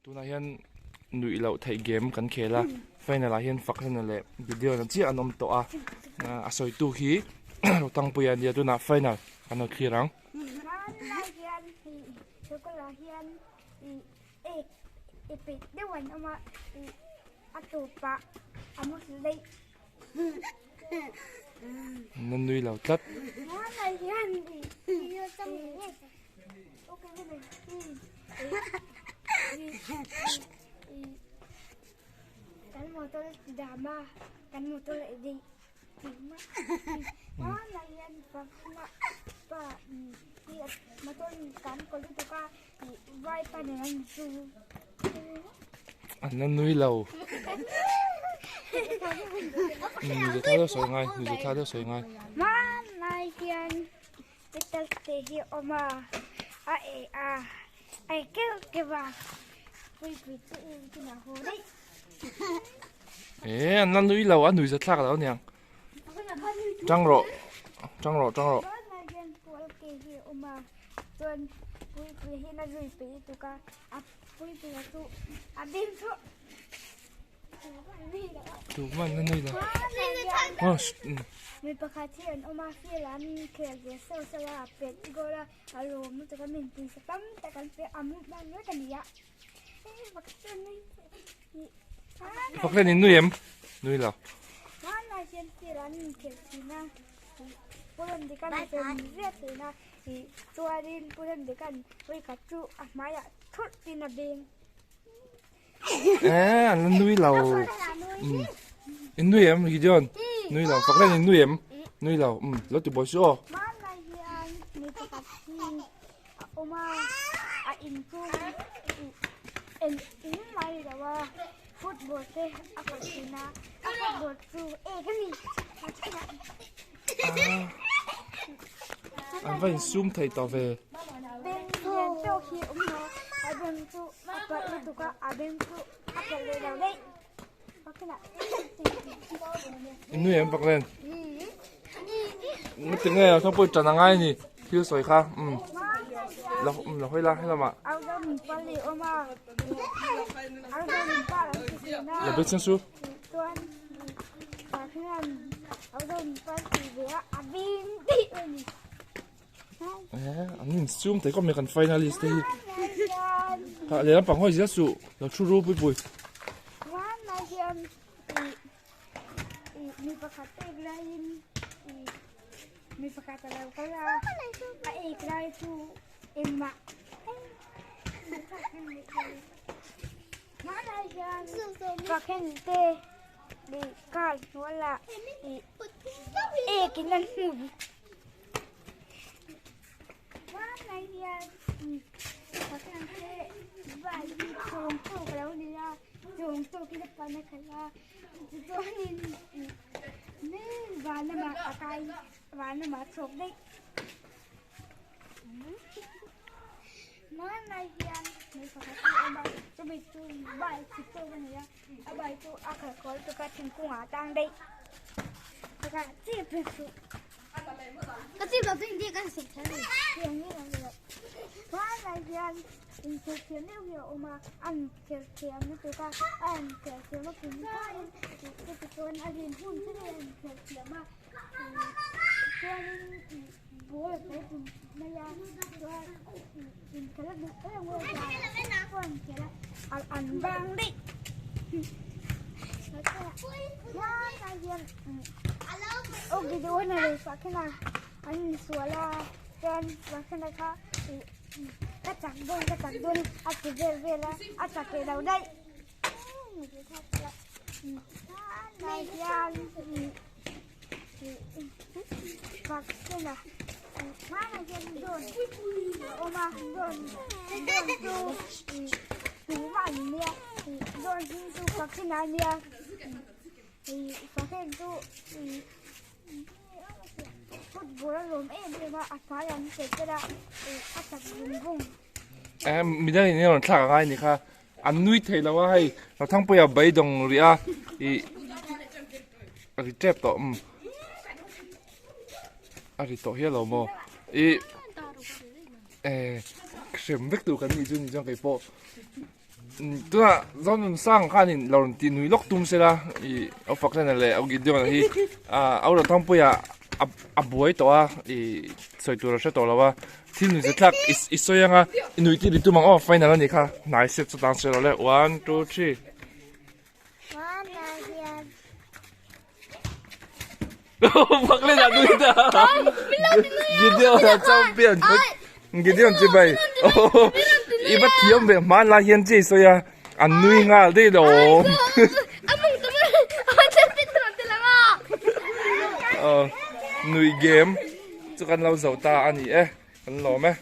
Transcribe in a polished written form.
Tunah hian nuih loh theih game kan khel a, final ah hian Fakhana leh Gideon-a chiah an awm tawh a, a sawitu hi Rotangpuia a nia tunah final kan lo thlir ang. Na nui lo tlat. An la nui lo. Nuih tha deuh sawi ngai, nuih tha deuh sawi ngai. Hmanlai hian petal te hi a awm a, a eh a, a eh keuh keuh a, puipui chu in kinah haw daih. Eh, an la nui lo, a nuih zathlak lo aniang. Tang rawh, tang rawh, tang rawh. Hmanlai hian pawl te hi a awm a, chuan puipui hian a zui peih lutuk a, a puipuia chu a beng chu. Tuman na nui lo. Oh, Mi pakhat hi an awm a, field ah an khel ve seuh seuh a, a pet goal a, a lawm lutuk a, min pawisa tam tak an pe a, mut hman vek a ni a. Pakhat in nui em? Nui lo. Hmanlai hian field ah an inkhel thin a, Puran Dikan a fel viau thin a, chuanin Puran Dikan vawikhat chu a hmaiah thurh tin a beng. Eh, an la nui lo. In nui em, Gideon? Nui lo. Pakhat in nui em? Nui lo. Lo ti buai su aw. Hmanlai hian mi pakhat hi a awm a, a inchung en in mai lo a, football te a kal thin a, a football chu ek a ni. An va insum thei tawh ve. Beng lian tawk hi a awm a, a beng chu a palh lutuk a, a beng chu a palh leh lo daih. In nui em Paklen? Nga ti nge thang pawh tan angai ni thil sawi kha um la la hawi la helamah la bet chiang su. An insum thei khawp mai kan finalist te hi ha lehlam pang hawi zel suh lo thu ru pui pui. Eh midang in rawn thlak angai ni kha an nui thei lo a hei Rothangpuia beidawng rih a ih a ri tep tawh um a ri tawh hial lo maw ih eh hrem vek tur kan nih chu ni chuan keipawh. Tunah Zonun Sang khanin lo rawn tih nui lawk tum sela ih a fak hlena leh a Gideon hi ah a Rothangpuia a buai tawh a ih sawi tur a hre tawh lo a thil nuih zathlak i sawi anga i nui tih tum ang aw final a nih kha hnai set chutang sawi rawh le one two three. Fak hlena nui ta Gideon a champion Gideon chibai i va thiam ve hmanlai hian chi sawi a an nui nghal daih lo nui game chu kan lo zo ta a ni e kan lawm e.